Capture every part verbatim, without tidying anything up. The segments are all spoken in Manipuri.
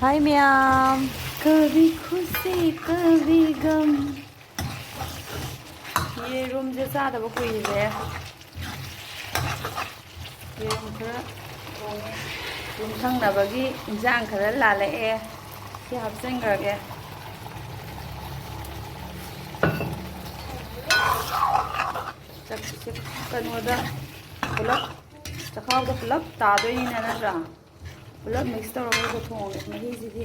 ꯍꯥꯏ ꯃꯌꯥꯝ, ꯀꯕꯤ ꯈꯨꯁꯤ ꯀꯕꯤ ꯒꯝ꯫ ꯌꯦꯔꯨꯝꯁꯦ ꯆꯥꯗꯕ ꯀꯨꯏꯔꯦ꯫ ꯌꯦꯔꯨꯝ ꯈꯔ ꯊꯣꯡꯉꯦ꯫ ꯌꯨꯝꯊꯪꯅꯕꯒꯤ ꯏꯟꯁꯥꯡ ꯈꯔ ꯂꯥꯜꯂꯛꯑꯦ꯫ ꯁꯤ ꯍꯥꯞꯆꯤꯟꯈ꯭ꯔꯒꯦ꯫ ꯆꯥꯛꯁꯦ ꯀꯩꯅꯣꯗ ꯄꯨꯂꯞ, ꯆꯈꯥꯎꯗ ꯄꯨꯂꯞ ꯇꯥꯗꯣꯏꯅꯤꯅ, ꯅꯠꯇ꯭ꯔꯥ? ꯄꯨꯂꯞ ꯃꯤꯛꯁ ꯇꯧꯔꯒ ꯊꯣꯡꯉꯦ꯫ ꯃꯍꯤꯁꯤꯗꯤ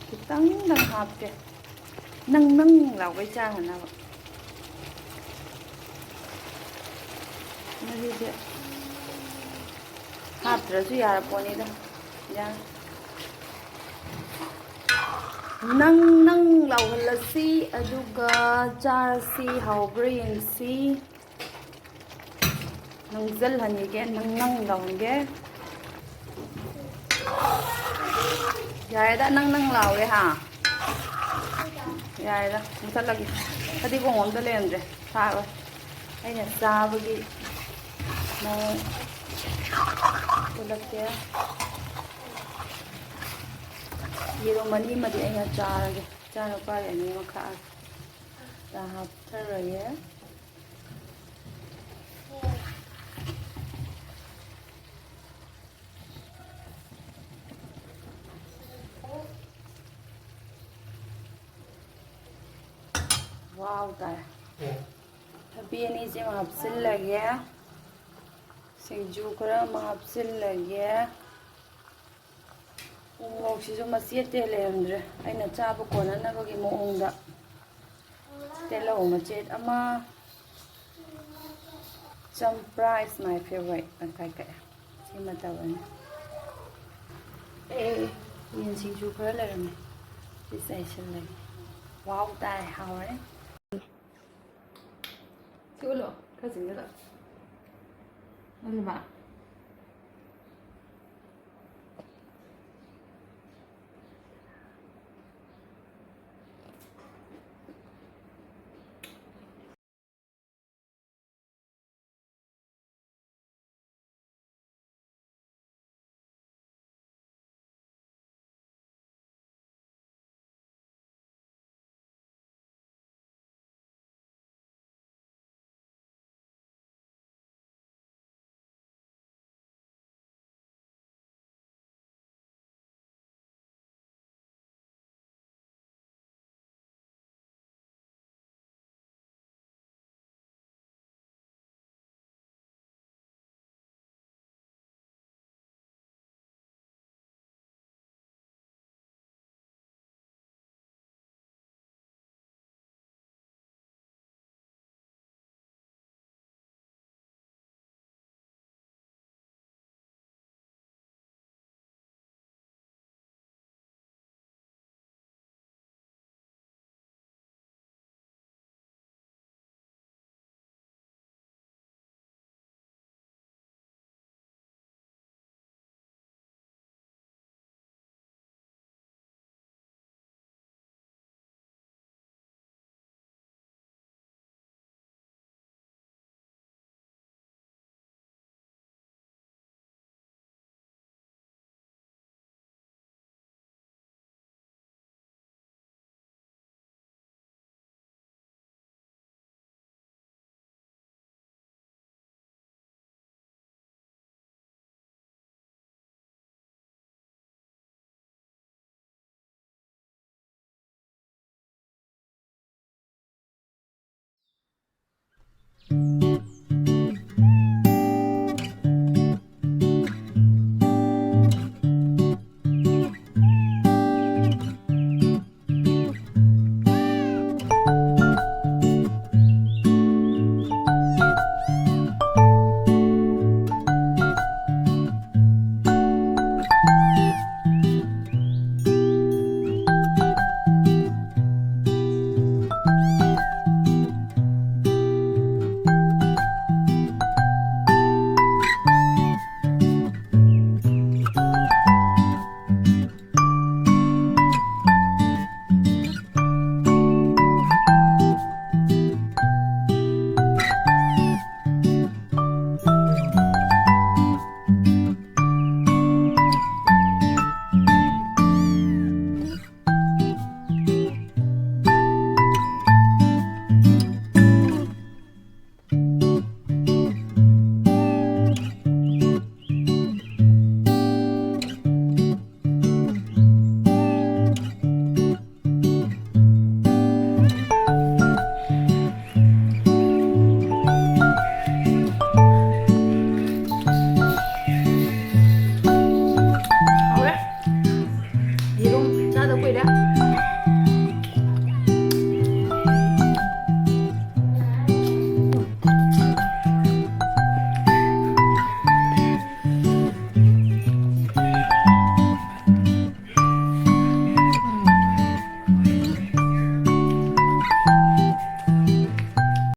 ꯈꯤꯇꯪꯗꯪ ꯍꯥꯞꯀꯦ, ꯅꯪ ꯅꯪ ꯂꯥꯎꯕꯩ ꯆꯥꯅꯅꯕ꯫ ꯃꯍꯤꯁꯦ ꯍꯥꯞꯇ꯭ꯔꯁꯨ ꯌꯥꯔꯄꯣꯠꯅꯤꯗ꯫ ꯌꯥꯔꯦ꯫ ꯅꯪ ꯅꯪ ꯂꯥꯎꯍꯜꯂꯁꯤ, ꯑꯗꯨꯒ ꯆꯥꯔꯁꯤ, ꯍꯥꯎꯕ꯭ꯔꯥ ꯌꯦꯡꯁꯤ꯫ ꯅꯪꯁꯤꯜꯍꯟꯈꯤꯒꯦ, ꯅꯪ ꯅꯪ ꯂꯥꯎꯍꯟꯒꯦ꯫ ꯌꯥꯔꯦꯗ, ꯅꯪ ꯅꯪ ꯂꯥꯎꯔꯦ ꯍꯥ꯫ ꯌꯥꯔꯦꯗ, ꯃꯨꯊꯠꯂꯒꯦ꯫ ꯐꯗꯤꯒꯣꯝ ꯑꯝꯇ ꯂꯩꯔꯝꯗ꯭ꯔꯦ, ꯊꯥꯛꯑꯔꯣꯏ꯫ ꯑꯩꯅ ꯆꯥꯕꯒꯤ ꯃꯑꯣꯡ ꯎꯠꯂꯛꯀꯦ꯫ ꯌꯦꯔꯨꯝ ꯑꯅꯤꯃꯗꯤ ꯑꯩꯅ ꯆꯥꯔꯒꯦ꯫ ꯏꯆꯥꯅꯨꯄꯥꯒꯤ ꯑꯅꯤꯃ ꯈꯥꯛꯑꯒꯦ꯫ ꯆꯥ ꯍꯥꯞꯊꯔꯒꯦ꯫ ꯋꯥꯎ ꯇꯥꯔꯦ꯫ ꯊꯕꯤ ꯑꯅꯤꯁꯦ ꯑꯃ ꯍꯥꯞꯆꯤꯜꯂꯒꯦ꯫ ꯁꯤꯡꯖꯨ ꯈꯔ ꯑꯃ ꯍꯥꯞꯆꯤꯜꯂꯒꯦ꯫ ꯎ ꯃꯣꯔꯣꯛꯁꯤꯁꯨ ꯃꯆꯦꯠꯇꯩ ꯍꯦꯟꯅ ꯂꯩꯔꯝꯗ꯭ꯔꯦ꯫ ꯑꯩꯅ ꯆꯥꯕ ꯀꯣꯟꯅꯅꯕꯒꯤ ꯃꯑꯣꯡꯗ ꯇꯤꯜꯍꯧ ꯃꯆꯦꯠ ꯑꯃ, ꯆꯝꯄ꯭ꯔꯥ is my favorite꯫ ꯇꯪꯈꯥꯏ ꯀꯛꯑꯦ꯫ ꯁꯤꯃ ꯇꯧꯔꯅꯤ꯫ ꯑꯦ, ꯌꯦꯟ ꯁꯤꯡꯖꯨ ꯈꯔ ꯂꯩꯔꯝꯃꯦ꯫ ꯁꯤ ꯆꯥꯏꯁꯤꯜꯂꯒꯦ꯫ ꯋꯥꯎ ꯇꯥꯏ, ꯍꯥꯎꯔꯦ꯫ ꯁꯤ ꯎꯠꯂꯣ, ꯈꯔ ꯆꯤꯡꯁꯤꯜꯂꯣ꯫ ꯎꯠꯂꯕ?